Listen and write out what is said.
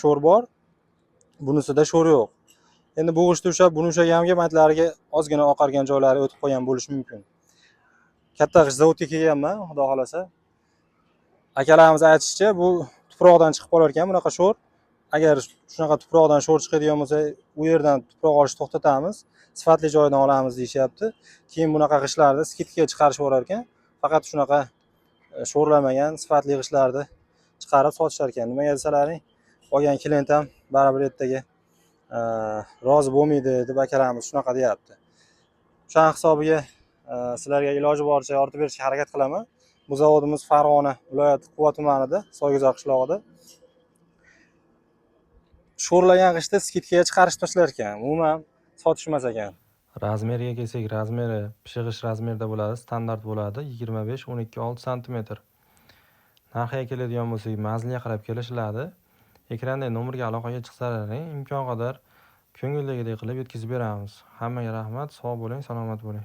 Sho'r bor, bunisida sho'r yo'q. Endi bu g'ishtni ushlab, buni ushlaganimga maytlariga ozgina oqargan joylari o'tib qolgan bo'lishi mumkin. Katta g'isht zavodga kelganman, xudo xohlasa. Akalarimiz aytishicha, bu tuproqdan chiqib qolar ekan bunaqa sho'r. Agar shunaqa tuproqdan sho'r chiqadigan bo'lsa, u yerdan tuproq olishni to'xtatamiz, sifatli joydan olamiz deyishyapti. Keyin bunaqa g'ishtlarni скидка ga chiqarishib yuborar ekan. Faqat shunaqa sho'rlamagan sifatli g'ishtlarni chiqarib sotishar ekan. Nimaga desalaring, olgan klient ham baribir ertaga rozi bo'lmaydi deb akalarimiz shunaqa deyapti. O'shani hisobiga sizlarga iloji boricha yoritib berishga harakat qilaman. Bu zavodimiz Farg'ona viloyati Quva tumanida, Soyguzar qishlog'ida. Sho'rlagan g'ishtni скидка ga chiqarishib tashlar ekan, umuman sotishmas ekan. Razmeriga kelsak, razmeri pishiq g'isht razmerda bo'ladi, standart bo'ladi, 25, 12, 6 santimetr. Narxiga keladigan bo'lsak, manzilga qarab kelishiladi. Ekrandagi nomerga aloqaga chiqsalaring, imkon qadar ko'ngildagidek qilib yetkazib beramiz. Hammaga rahmat, sog' bo'ling, salomat bo'ling.